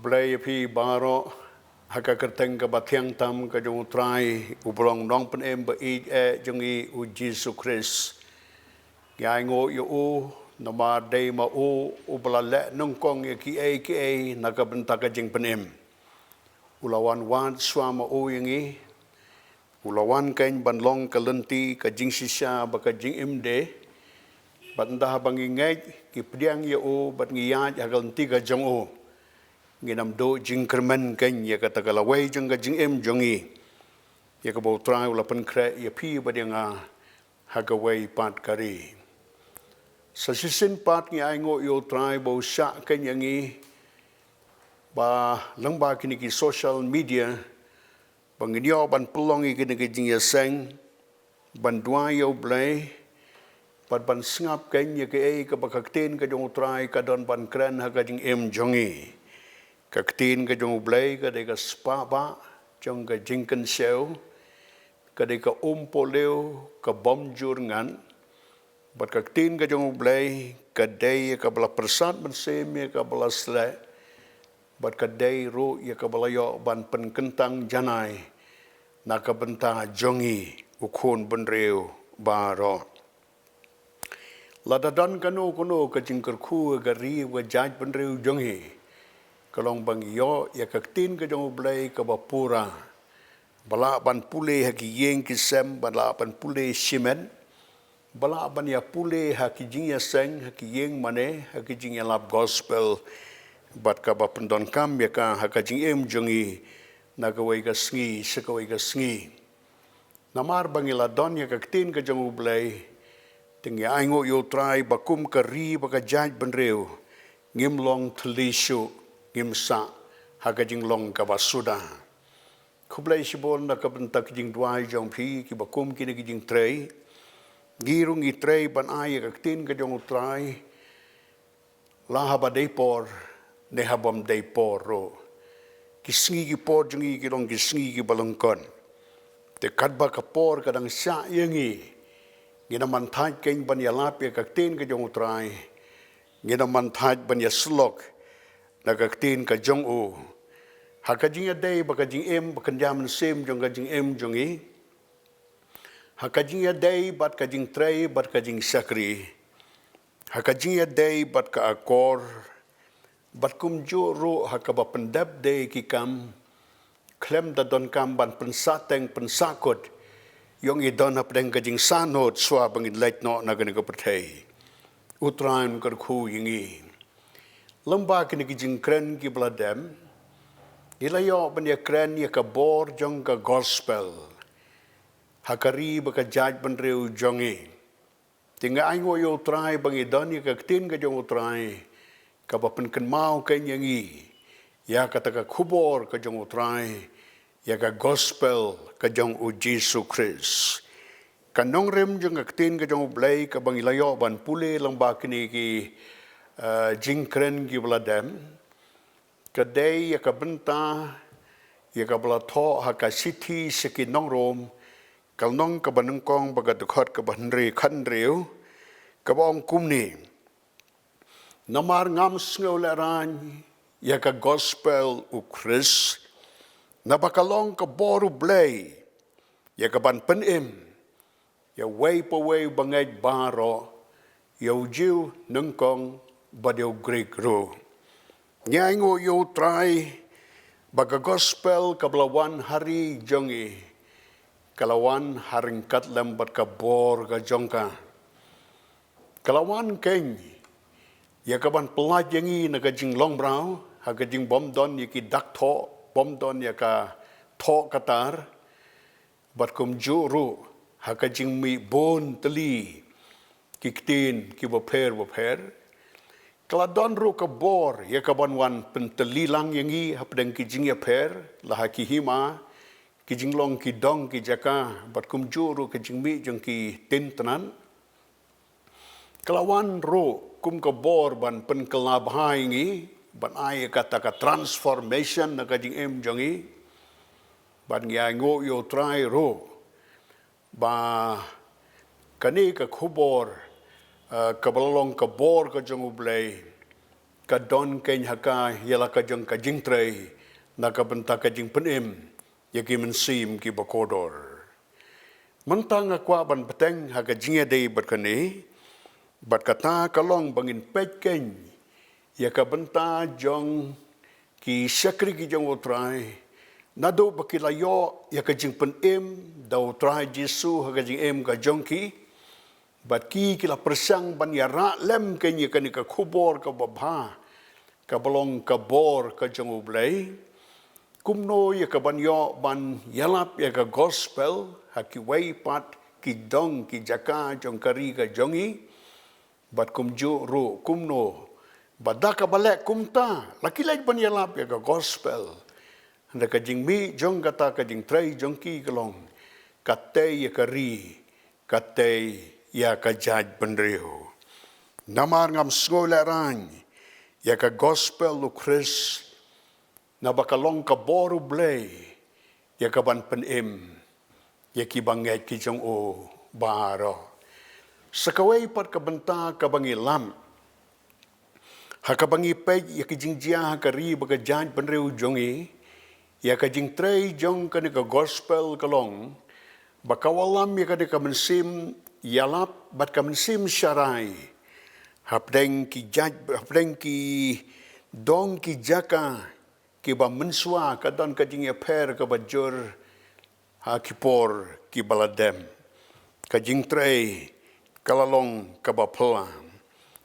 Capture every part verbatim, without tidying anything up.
Blei ïa phi baroh ha ka kyrteng kaba thiang tam ka jong U Trai, uba long Nongpynim ba ïeit eh jong ngi U Jisu Khrist. Ngi ainguh ïa u, namar dei ma u uba la leh nyngkong ïa kiei kiei na ka bynta ka jingpynim. U la wan wad shuwa ma u ïa ngi. U la wan keiñ ban long ka lynti ka jingshisha bad ka jingim de. Bad ynda ba ngi ngeit, ngi pdiang ïa u bad ngi ïaid ha ka lynti ka jong u, ngin ym duh jingkyrmen keiñ ïa kata ka lawei jong ka jingim jong ngi, ïa kaba U Trai u la pynkhreh ïa phi bad ïa nga ha kawei pat ka ri. Sa shisien pat ngi ainguh ïa U Trai ba u shah keiñ ïa ngi, ba lyngba kine ki social media, ba ngin ïoh ban pynlong ïa kine ki jingïaseng, ban duwai ïa U Blei, bad ban sngap keiñ ïa kaei kaba ka ktien ka jong U Trai ka don ban kren ha ka jingim jong ngi. Ka ktien ka jong U Blei ka dei ka spah bah jong ka jingkynshew, ka dei ka umpohliew ka bym jur ngan, bad ka ktien ka jong U Blei ka dei ïa kaba la pyrsad mynsiem, ïa kaba la sleh, bad ka dei ruh ïa kaba la ïoh ban pynkyntang janai na ka bynta jong ngi u khun bynriew baroh. Lada don kano kano ka jingkyrkhu ha ka ri bad ka jaitbynriew jong ngi, ka long ba ngi ïoh ïa ka ktien ka jong U Blei kaba pura, ba lah ban pule ha ki ïing ki sem, ba lah ban pule shimet, ba lah ban ïa pule ha ki jingïaseng, ha ki ïing mane, ha ki jingïalap gospel, bad kaba pyndonkam ïa ka ha ka jingim jong ngi na kawei ka sngi sha kawei ka sngi. Namar ba ngi la don ïa ka ktien ka jong U Blei, te ngi ainguh ïa U Trai ba kum ka ri bad ka jaitbynriew, ngim long thylli shuh, ngim sah ha ka jinglong kaba suda. Khublei shibun na ka bynta ki jingduwai jong phi kiba kum kine ki jingtrei. Ngi ruh ngi trei ban ai ïa ka ktien ka jong U Trai, la haba dei por ne ha bym dei por ruh. Ki sngi ki por jong ngi ki long ki sngi kiba lyngkot. Te katba ka por ka dang shah ïa ngi, ngin ym man thait keiñ ban ïalap ïa ka ktien ka jong U Trai. Ngin ym man thait ban ïasyllok na ka ktien ka jong u ha ka jingïadei bad ka jingim, bad ka jingïamynsiem jong ka jingim jong ngi, ha ka jingïadei bad ka jingtrei bad ka jingshakri, ha ka jingïadei bad ka akor, bad kumjuh ruh ha kaba pyndep de ki kam, khlem da donkam ban pynsah teng pynsah kut ïa ngi don hapdeng ka jingsahnud shuwa ba ngin leit noh na kane ka pyrthei. U Trai un kyrkhu ïa ngi. Lyngba kine ki jingkren kiba la dem, ngi la ïoh ban ïakren ïa ka bor jong ka gospel ha ka ri bad ka jaitbynriew jong ngi. Te nga ainguh ïa U Trai ba ngi don ïa ka ktien ka jong U Trai kaba pynkynmaw keiñ ïa ngi ïa kata ka khubor ka jong U Trai, ïa ka gospel ka jong U Jisu Khrist. Ka nongrim jong ka ktien ka jong U Blei kaba ngi la ïoh ban pule lyngba kine ki, eh, jingkren kiba la dem, ka dei ïa ka bynta ïa kaba la thoh ha ka shithi sha ki nong Rom, ka lynnong kaba nyngkong bad ka dkhot kaba hynriew, khathynriew, kaba ong kumne: Namar ngam sngewlehraiñ ïa ka gospel U Khrist, naba ka long ka bor U Blei ïa ka ban pynim ïa uwei pa uwei uba ngeit baroh, ïa u Jiw nyngkong bad ïa u Grik ruh. Ngi ainguh ïa U Trai ba ka gospel kaba la wan ha ri jong ngi, ka la wan ha ryngkat lem bad ka bor ka jong ka. Ka la wan keiñ ïa ka ban pyllait ïa ngi na ka jinglong mraw, ha ka jingbymdon ïa ki dak thoh, bymdon ïa ka thoh katar, bad kumjuh ruh ha ka jingmih bun tylli ki ktien kiba pher bapher. Ka la don ruh ka bor ïa ka ban wan pyntylli lang ïa ngi hapdeng ki jingïapher, la ha ki hima, ki jinglong ki dong ki jaka, bad kumjuh ruh ka jingmih jong ki ktien tnat. Ka la wan ruh kum ka bor ban pynkylla bha ïa ngi, ban ai ïa kata ka transformation na ka jingim jong ngi. Bad ngi ainguh ïa U Trai ruh ba kane ka khubor, eh, kaba la long ka bor ka jong U Blei, ka don kein ha ka ïa la ka jong ka jingtrei na ka bynta ka jingpynim ïa ki mynsiem kiba kordor. Mynta nga kwah ban bteng ha ka jingïadei bad kane, bad kata ka long ba ngin peit kein ïa ka bynta jong ki shakri ki jong U Trai, naduh ba ki la ïoh ïa ka jingpynim da U Trai Jisu ha ka jingim ka jong ki, bad ki ki la pyrshang ban ïarah lem kein ïa kane ka khubor kaba bha, kaba long ka bor ka jong U Blei. Kumno ïa ka ban ïoh ban ïalap ïa ka gospel ha kiwei pat ki dong ki jaka jong ka ri ka jong ngi, bad kumjuh ruh kumno ba da kaba leh kumta la ki leit ban ïalap ïa ka gospel. Hynrei ka jingmih jong kata ka jingtrei jong ki ka long, ka tei ïa ka ri, ka tei ïa ka jaitbynriew. Namar ngam sngew lehraiñ ïa ka gospel U Khrist, naba ka long ka bor U Blei ïa ka ban pynim ïa kiba ngeit ki jong u baroh. Sa kawei pat ka bynta kaba ngi lam ha kaba ngi peit ïa ka jingjia ha ka ri bad ka jaitbynriew jong ngi, ïa ka jingtrei jong kane ka gospel ka long ba ka wallam ïa kane ka mynsiem ïalap bad ka mynsiem sharai hapdeng ki jait, hapdeng ki dong ki jaka kiba mynshuwa. Ka don ka jingïapher kaba jur ha ki por kiba la dep. Ka jingtrei ka la long kaba phylla.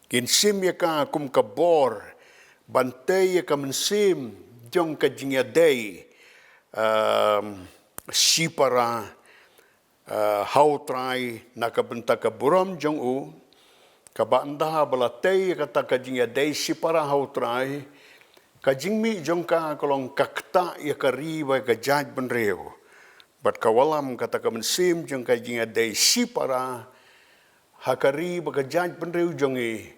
Ngin shim ïa ka kum ka bor ban tei ïa ka mynsiem jong ka jingïadei, um, shipara, uh, ha U Trai na ka bynta ka burom jong u. Kaba ynda ba la tei ïa kata ka jingïadei shipara ha U Trai, ka jingmih jong ka ka long ka ktah ïa ka ri bad ka jaitbynriew. Bad ka wallam kata ka mynsiem jong ka jingïadei shipara ha ka ri bad ka jaitbynriew jong ngi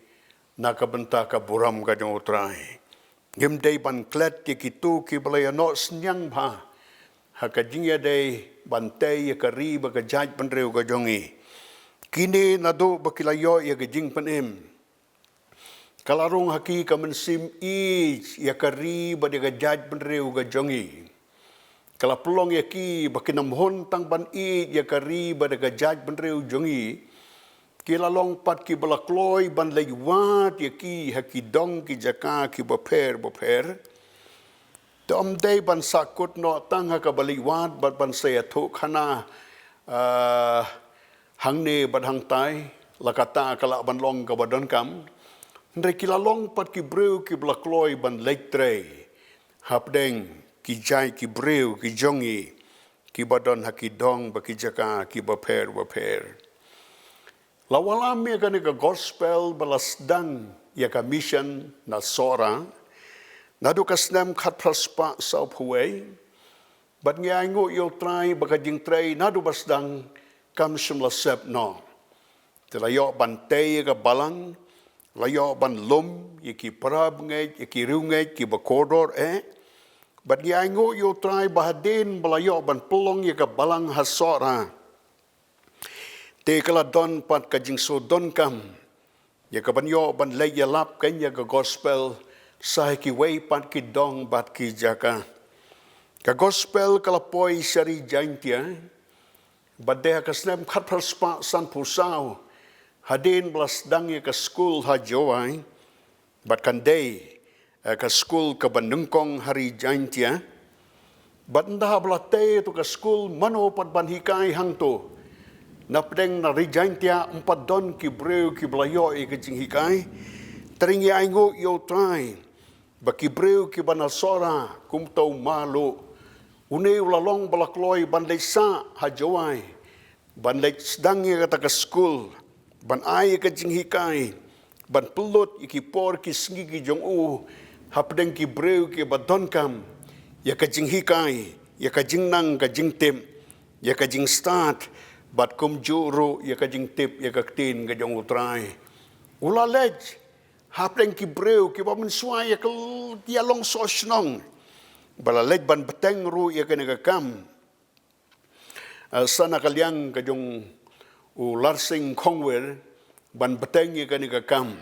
na ka bynta ka burom ka jong U Trai. Ngim dei ban klet ïa kito kiba la ïanoh synñiang bha ha ka jingïadei ban tei ïa ka ri bad ka jaitbynriew ka jong ngi. Kine naduh ba ki la ïoh ïa ka jingpynim, ka la rung ha ki ka mynsiem ïeit ïa ka ri bad ïa ka jaitbynriew ka jong ngi. Ka la pynlong ïa ki ba kin ym hun tang ban ïeit ïa ka ri bad ïa ka jaitbynriew jong ngi, ki la long pat kiba la kloi ban leit wad ïa ki ha ki dong ki jaka kiba pher bapher. Te ym dei ban sahkut noh tang ha kaba leit wad bad ban sa ïathuh khana, ah, hangne bad hangtai, la kata ka lah ban long kaba donkam. Hynrei ki la long pat ki briew kiba la kloi ban leit trei hapdeng ki jait ki briew ki jong ngi kiba don ha ki dong bad ki jaka kiba pher bapher. La wallam ïa kane ka gospel ba la sdang ïa ka mission na Sohra naduh ka snem khatphra spah sawphew wei. Bad ngi ainguh ïa U Trai ba ka jingtrei naduh ba sdang kam shym la sep noh. Te la ïoh ban tei ïa ka balang, la ïoh ban lum ïa ki para bangeit, ïa ki riewngeit kiba kordor eh. Bad ngi ainguh ïa U Trai ba hadien ba la ïoh ban pynlong ïa ka balang ha Sohra, te ka la don pat ka jingsngewdonkam ïa ka ban ïoh ban leit ïalap kein ïa ka gospel sha kiwei pat ki dong bad ki jaka. Ka gospel ka la poi sha ri Jaintia, bad dei ha ka snem khatphra spah sanphew saw, hadien ba la sdang ïa ka skul ha Jowai, bad kan dei, eh, ka skul kaba nyngkong ha ri Jaintia. Bad ynda ba la tei ïa tu ka skul, mano pat ban hikai hangtu? Na pdeng na ri Jaintia ym pat don ki briew kiba la ïoh ïa ka jinghikai. Te ngi ainguh ïa U Trai ba ki briew kiba na Sohra, kum uta u Malu, une u la long ba la kloi ban leit sah ha Jowai, ban leit sdang ïa kata ka skul, ban ai ïa ka jinghikai, ban pynlut ïa ki por ki sngi ki jong u hapdeng ki briew kiba donkam ïa ka jinghikai, ïa ka jingnang ka jingtip, ïa ka jingstad, bad kumjuh ruh ïa ka jingtip ïa ka ktien ka jong U Trai. U la leit hapdeng ki briew kiba mynshuwa ïa ka l-, ïalong soh shnong. Ba la leit ban bteng ruh ïa kane ka kam, eh, sa na ka liang ka jong u Larsing Khongwir, ban bteng ïa kane ka kam.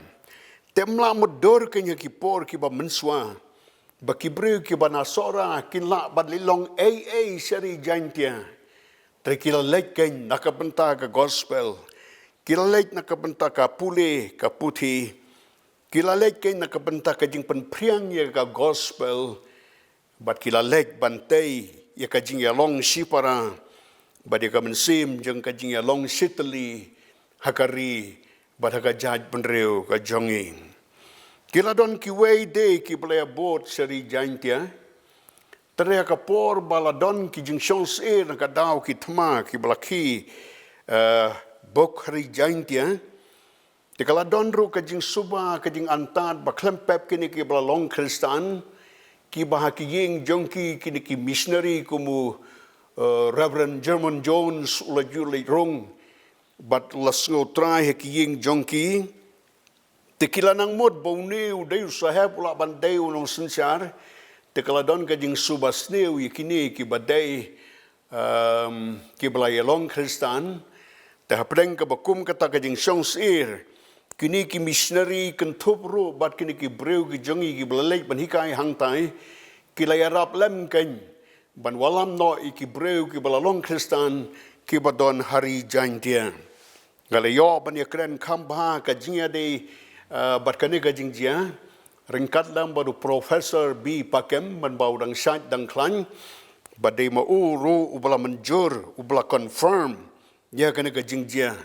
Te ym lah mutdur kein ha ki por kiba mynshuwa ba ki briew kiba na Sohra kin lah ban leit long ei ei sha ri Jaintia. Te ki la leit kein na ka bynta ka gospel. Ki la leit na ka bynta ka pule ka puthi. Ki la leit kein na ka bynta ka jingpynphriang ïa ka gospel. Bad ki la leit ban tei ïa ka jingïalong shipara bad ïa ka mynsiem jong ka jingïalong shitylli ha ka ri bad ha ka jaitbynriew ka jong ngi. Ki la don kiwei de kiba la ïabud sha ri Jaintia. Te ha ka por ba la don ki jingshong syier na ka daw ki thma kiba la khie, eh, buh ha ri Jaintia. Te ka la don ruh ka jingsuba ka jingantad ba khlem pep kine kiba la long Khristan, kiba ha ki ïing jong ki kine ki missionary kum u, eh, Reverend German Jones u la ju leit rung bad u la sngewtrai ha ki ïing jong ki. Te ki la nang mut ba une u dei u sahep u lah ban dei u nongsynshar. Te ka la don ka jingsuba sniew ïa kine kiba dei, ehm, kiba la ïalong Khristan. Te hapdeng kaba kum kata ka jingshong syier, kine ki missionary kynthup ruh bad kine ki briew ki jong ngi kiba la leit ban hikai hangtai, ki la ïarap lem kein ban wallam noh ïa ki briew kiba la long Khristan kiba don ha ri Jaintia. Nga la ïoh ban ïakren kham bha ka jingïadei, eh, bad kane ka jingjia ryngkat lem bad u Professor B Pakem, mynba u dang shait dang khlaiñ, bad dei ma u ruh uba la mynjur, uba la confirm ïa kane ka jingjia.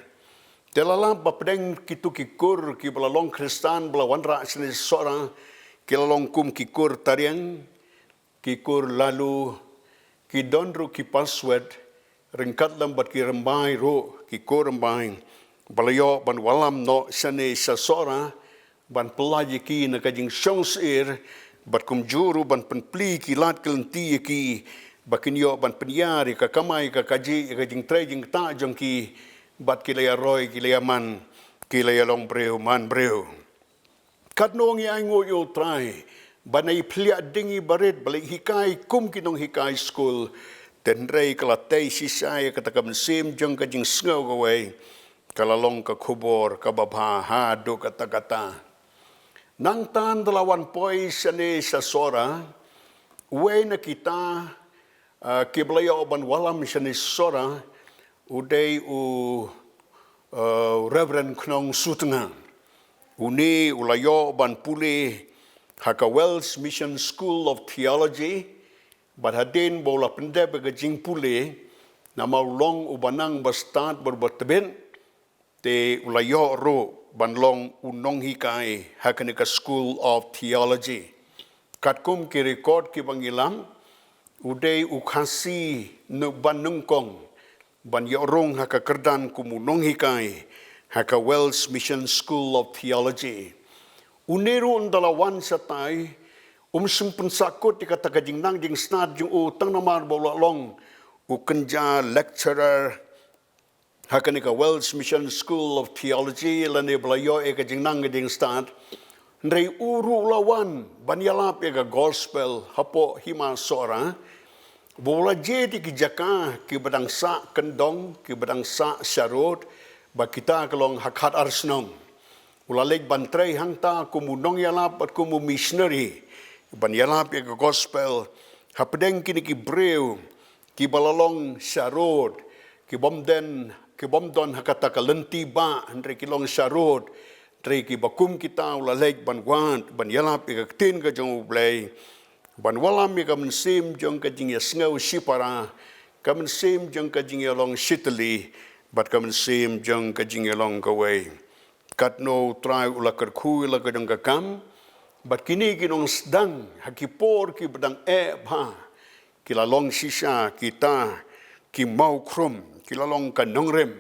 Te la lap ba pdeng kito ki kur kiba la long Khristan ba la wanrah shane Sohra, ki la long kum ki kur tariang, ki kur lalu, ki don ruh ki password, ryngkat lem bad ki rymbai ruh, ki kur rymbai ba la ïoh ban wallam noh shane sha Sohra ban pyllait ïa ki na ka jingshong syier, bad kumjuh ruh ban pynplie ki lad ki lynti ïa ki ba kin ïoh ban pynïar ïa ka kamai ka kajih, ïa ka jingtrei jingktah jong ki, bad ki la ïaroi, ki la ïaman, ki la ïalong briew man briew. Katno ngi ainguh ïa u Trai ba ngi phliah ding ïa barit ba leit hikai kum ki nonghikai skul. Te hynrei ka la tei shisha ïa kata ka mynsiem jong ka jingsngew kawei, ka la long ka khubor kaba bha haduh katta katta. Nangta ynda la wan poi shane sha Sohra, uwei na kita, ah, kiba la ïoh ban wallam shane Sohra, u dei u, ah, Reverend Khnong Sutnga. Une u la ïoh ban pule ha ka Welsh Mission School of Theology, bad hadien ba u la pyndep ïa ka jingpule, namar u long uba nang ba stad bad uba tbit, te u la ïoh ruh ban long u nonghikai ha kane ka School of Theology. Katkum ki record kiba ngi lap, u dei u Khasi nyngkong ban ïoh rung ha ka kyrdan kum u nonghikai ha ka Welsh Mission School of Theology. Une ruh ynda la wan shatai, um shym pynsakut ïa kata ka jingnang jingstad jong u tang namar ba u la long u kynja lecturer ha kane ka Welsh Mission School of Theology, lane ba la ïoh ïa ka jingnang ka jingstad. Hynrei u ruh u la wan ban ïalap ïa ka gospel hapoh Hima Sohra, ba u la jied ïa ki jaka kiba dang sah kyndong, kiba dang sah sharud, ba kita ka long ha khatar shnong. U la leit ban trei hangta kum u nongïalap bad kum u missionary ban ïalap ïa ka gospel hapdeng kine ki briew kiba la long sharud, ki bym don, ki bym don ha kata ka lynti bah, hynrei ki long sharud, hynrei kiba kum kita u la leit ban wad, ban ïalap ïa ka ktien ka jong U Blei, ban wallam ïa ka mynsiem jong ka jingïasngew shipara, ka mynsiem jong ka jingïalong shitylli, bad ka mynsiem jong ka jingïalong kawei. Katno U Trai u la kyrkhu ïa la ka jong ka kam, bad kine ki nongsdang ha ki por kiba dang eh bha, ki la long shisha kita ki mawkhrum, ki la long ka nongrim.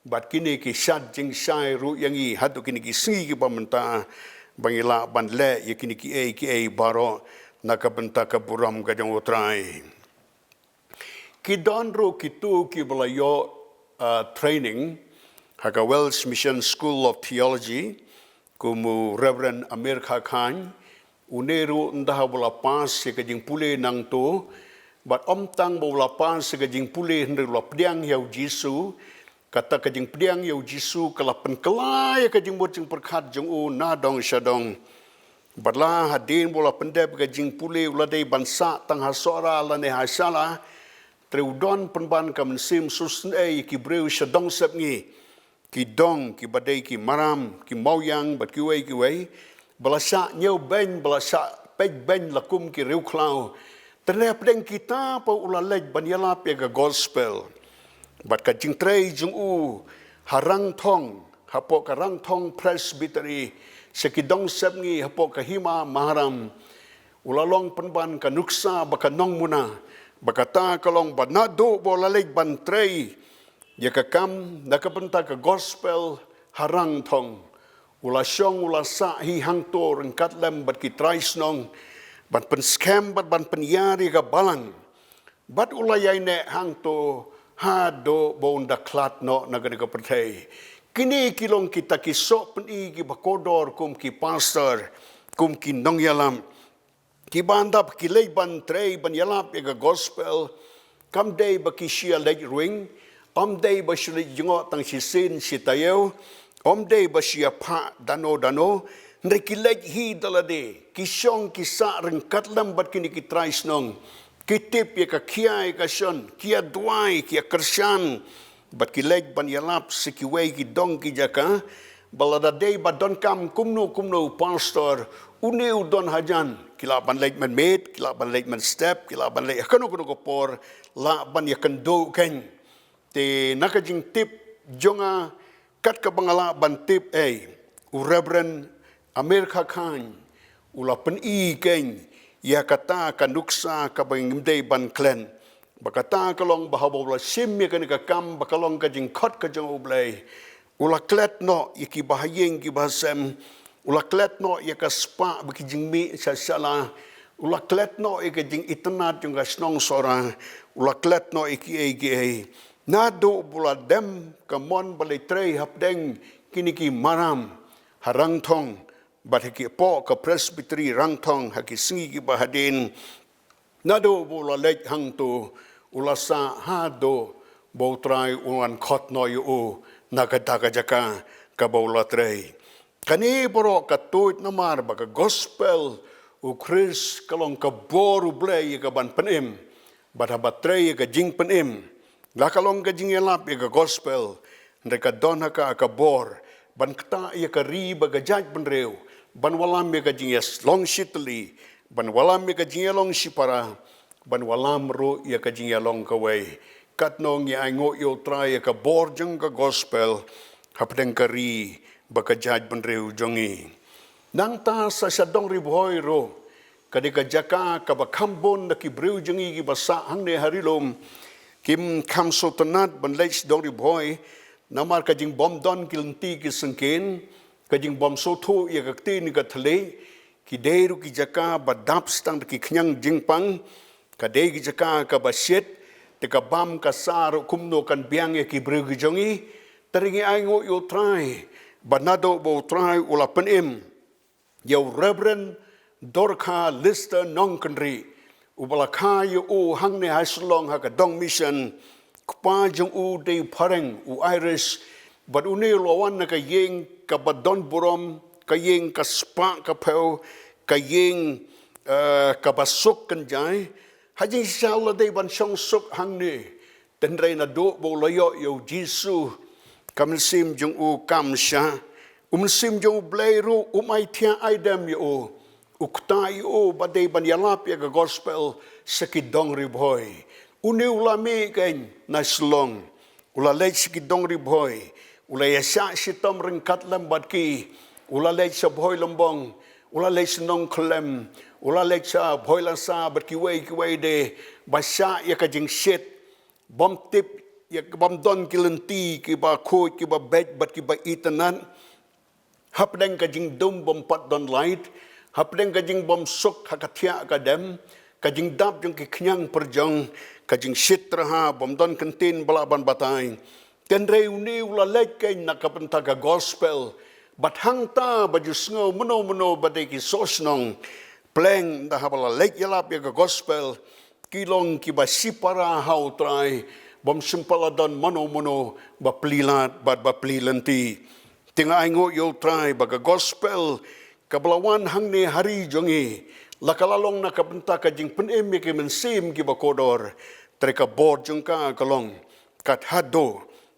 Bad kine ki shad jingshai ruh ïa ngi haduh kine ki sngi kiba mynta, ba ngi lah ban leh ïa kine kiei kiei baroh na ka bynta ka burom ka jong U Trai. Ki don ruh kito kiba la ïoh, ah, training ha ka Welsh Mission School of Theology, kum u Reverend Amir Kha Khan, une ruh ynda haba u la pass ïa ka jingpule nangto, bad ym tang ba u la pass ïa ka jingpule hynrei u la pdiang ïa U Jisu, Kata ka jingpdiang ïa u Jisu ka la pynkylla ïa ka jingmut jingpyrkhat jong u na dong sha dong. Bad la hadien ba u la pyndep ka jingpule, u la dei ban sah tang ha Sohra lane ha Shala. Te u don pynban ka mynsiem sngewsynei ïa ki briew sha Dongsepngi, ki dong kiba dei ki Maram, ki Mawïang bad kiwei kiwei, ba la shah ñiewbeiñ, ba la shah peitbeiñ la kum ki riewkhlaw. Te hapdeng kita pat u la leit ban ïalap ïa ka gospel. Bad ka jingtrei jong u ha Rangthong, hapoh ka Rangthong Presbytery, sha ki Dongsepngi hapoh ka Hima Maharam, u la long pynban ka nuksa bad ka nongmuna. Bad kata ka long ba naduh ba u la leit ban trei ïa ka kam na ka bynta ka gospel ha Rangthong, u la shong u la sah hi hangto ryngkat lem bad ki trai shnong, ban pynskhem bad ban pynïar ïa ka Balang. Bad u la ïaineh hangto haduh ba un da khlad noh na kane ka pyrthei. Kine ki long kita ki sohpyni kiba kordor kum ki pastor, kum ki nongïalam, kiba ynda ba ki leit ban trei ban ïalap ïa ka gospel, kam dei ba ki shu ïa leit ruwing, ym dei ba shu leit jngoh tang shisien shi taïew, ym dei ba shu ïa phah dano dano, hynrei ki leit hi da lade, ki shong ki sah ryngkat lem bad kine ki trai shnong, ki tip ïa ka khia ïa ka shon, ki ïa duwai, ki ïa kyrshan, bad ki leit ban ïalap sha kiwei ki dong ki jaka. Ba lada dei ba donkam kumno kumno u pastor, une u don hajan, ki lah ban leit mynmiet, ki lah ban leit mynstep, ki lah ban leit ha kano kano ka por, lah ban ïakynduh keiñ. Te na ka jingtip jong nga, kat kaba nga lah ban tip ei, u Reverend Amir Khakhaiñ u la pyni keiñ ïa kata ka nuksa kaba ngim dei ban klet. Ba kata ka long ba haba u la shim ïa kane ka kam ba ka long ka jingkhot ka jong U Blei, u la klet noh ïa kiba ha ïing kiba ha sem, u la klet noh ïa ka spah bad ki jingmih sha Shala, u la klet noh ïa ka jingitynnad jong ka shnong Sohra, u la klet noh ïa kiei kiei. Naduh ba u la dem ka mon ban leit trei hapdeng kine ki Maram ha Rangthong, bad ha ki poh ka Presbytery Rangthong ha ki sngi kiba hadien. Naduh ba u la leit hangto, u la sah haduh ba U Trai un wan khot noh ïa u na kata ka jaka kaba u la trei. Kane baroh ka tuid namar ba ka gospel U Khrist ka long ka bor U Blei ïa ka ban pynim. Bad haba trei ïa ka jingpynim, la ka long ka jingïalap ïa ka gospel, hynrei ka don ha ka ka bor ban ktah ïa ka ri bad ka jaitbynriew, ban wallam ïa ka jingïalong shitylli, ban wallam ïa ka jingïalong shipara, ban wallam ruh ïa ka jingïalong kawei. Katno ngi ainguh ïa U Trai ïa ka bor jong ka gospel hapdeng ka ri bad ka jaitbynriew jong ngi. Nangta sa sha Dong Ri Bhoi ruh, ka dei ka jaka kaba kham bun na ki briew jong ngi kiba sah hangne ha Ri Lum, kim kham sngewtynnat ban leit sha Dong Ri Bhoi, namar ka jingbym don ki lynti ki syngkien, ka jingbym sngewthuh ïa ka kti ne ka thylliej, ki dei ruh ki jaka ba dap tang da ki khñiang jingpang, ka dei ki jaka kaba shit, te ka bam ka sah ruh kumno kan biang ïa ki briew ki jong ngi. Te ngi ainguh ïa U Trai ba naduh ba U Trai u la pynim ïa u Reverend Dorkha Lister Nongkynrih, uba la kha ïa u hangne ha Shillong ha ka Dong Mission. Kpa jong u dei phareng, u Irish, bad une u la wan na ka ïing kaba don burom, ka ïing ka spah ka phew, ka ïing, eh, kaba suk kynjai. Ha jingshisha u la dei ban shong suk hangne. Hynrei naduh ba u la ïoh ïa U Jisu, ka mynsiem jong u kam shah. U Mynsiem jong U Blei ruh um ai thiah ai dem ïa u, u ktah ïa u ba dei ban ïalap ïa ka gospel sha ki Dong Ri Bhoi. Une u la mih keiñ na Shillong, u la leit sha ki Dong Ri Bhoi, u la ïashah shitom ryngkat lem bad ki, u la leit sha Bhoi Lymbong, u la leit sha Nongkhyllem, u la leit sha Bhoi Lasa bad kiwei kiwei de, ba shah ïa ka jingshit. Bym tip ïa, bym don ki lynti kiba khuid, kiba beit bad kiba itynnad. Hapdeng ka jingdum bym pat don light, hapdeng ka jingbym suk ha ka thiah ka dem, ka jingdap jong ki khñiang pyrjong, ka jingshit tyrha bym don kyntien ba lah ban batai. Hynrei une u la leit keiñ na ka bynta ka gospel. Bad hangta ba ju sngew mynno mynno ba dei ki sohshnong, pleng da haba la leit ïalap ïa ka gospel, ki long kiba shipara ha U Trai, Bym shym pat la don mano mano ba plie lad bad ba plie lynti. Te nga ainguh ïa U Trai ba ka gospel kaba la wan hangne ha ri jong ngi la ka la long na ka bynta ka jingpynim ïa ki mynsiem kiba kordor. Te ka bor jong ka ka long kat haduh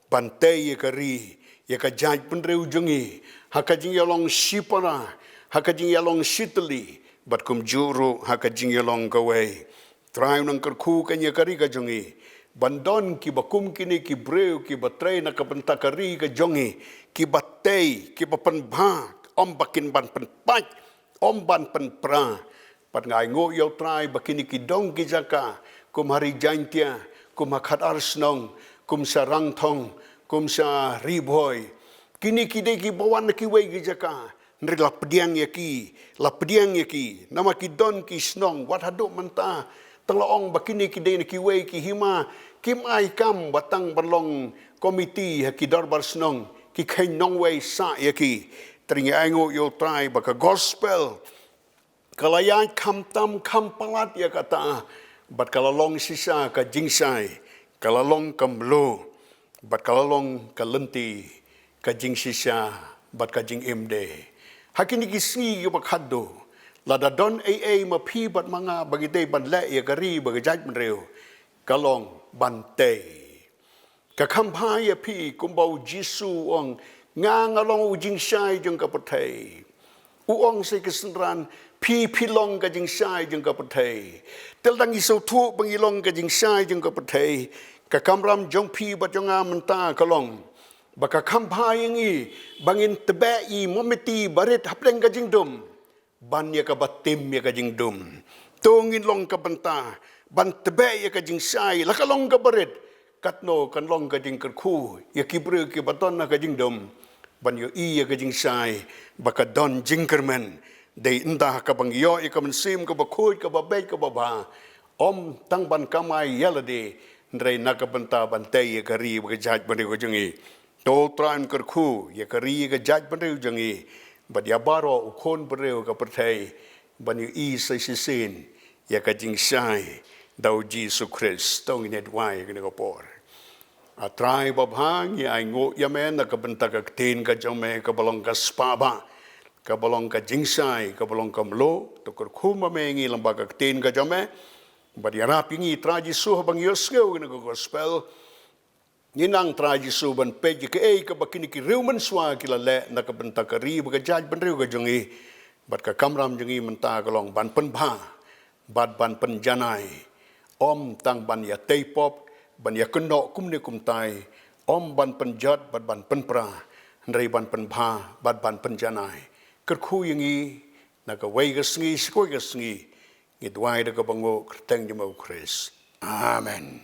ban tei ïa ka ri, ïa ka jaitbynriew jong ngi ha ka jingïalong shipara, ha ka jingïalong shitylli, bad kumjuh ruh ha ka jingïalong kawei. Trai, nang kyrkhu kane ïa ka ri ka jong ngi ban don kiba kum kine ki briew kiba trei na ka bynta ka ri ka jong ngi, kiba tei, kiba pynbha, ym ba kin ban pynpait, ym ban pynpra. Bad nga ainguh ïa U Trai ba kine ki dong ki jaka kum ha Ri Jaintia, kum ha Khadarshnong, kum sha Rangthong, kum sha Ri Bhoi, kine ki dei kiba wan na kiwei ki jaka. Hynrei la pdiang ïa ki, la pdiang ïa ki. Namar ki don ki shnong, wat haduh mynta, tang la ong ba kine ki dei na kiwei ki hima, kim ai kam ba tang ban long komiti ha ki dorbar shnong, ki kheiñ nongwei sah ïa ki. Te nga ainguh ïa U Trai ba ka gospel ka la ïaid kham tam kham palat ïa kata, bad ka la long shisha ka jingshai, ka la long ka mluh, bad ka la long ka lynti, ka jingshisha bad ka jingim de. Ha kine ki sngi kiba khatduh, lada don ei ei ma phi bad ma nga ba ngi dei ban leh ïa ka ri bad ka jaitbynriew, ka long ban tei. Ka kham bha ïa phi kumba U Jisu u ong, nga nga long u jingshai jong ka pyrthei. U ong sa ïa ki synran, phi phi long ka jingshai jong ka pyrthei. Te lada ngi sngewthuh ba ngi long ka jingshai jong ka pyrthei, ka kamram jong phi bad jong nga mynta ka long ba ka kham bha ïa ngi ba ngin tbeh ïa i mombati barit hapdeng ka jingdum ban ïa kaba tim ïa ka jingdum. To ngin long ka bynta ban tbeh ïa ka jingshai, la ka long kaba rit, katno kan long ka jingkyrkhu ïa ki briew kiba don ha ka jingdum ban ïohi ïa ka jingshai ba ka don jingkyrmen. Dei ynda ha kaba ngi ïoh ïa ka mynsiem kaba khuid, kaba beit, kaba bha, ym tang ban kamai ïa lade, hynrei na ka bynta ban tei ïa ka ri bad ka jaitbynriew ka jong ngi. To Trai, nang kyrkhu ïa ka ri, ïa ka jaitbynriew jong ngi, bad ïa baroh u khun briew ka pyrthei ban ïohi sa shisien ïa ka jingshai da U Jisu Khrist. To ngin ïa duwai ha kane ka por. A Trai babha, ngi ainguh ïa me na ka bynta ka ktien ka jong me kaba long ka spah bah, kaba long ka jingshai, kaba long ka mluh. To kyrkhu ma me ïa ngi lyngba ka ktien ka jong me, bad ïarap ïa ngi Trai Jisu haba ngi ïohsngew ïa kane ka gospel. Ngi nang Trai Jisu ban peit ïa kaei kaba kine ki riew mynshuwa ki la leh na ka bynta ka ri bad ka jaitbynriew ka jong ngi. Bad ka kamram jong ngi mynta ka long ban pynbha bad ban pynjanai. Ym tang ban ïa tei pop, ban ïa kynnoh kumne kumtai, ym ban pynjot bad ban pynpra, hynrei ban pynbha bad ban pynjanai. Kyrkhu ïa ngi na kawei ka sngi sha kawei ka sngi. Ngi duwai da kaba nguh kyrteng jong me U Khrist. Amen.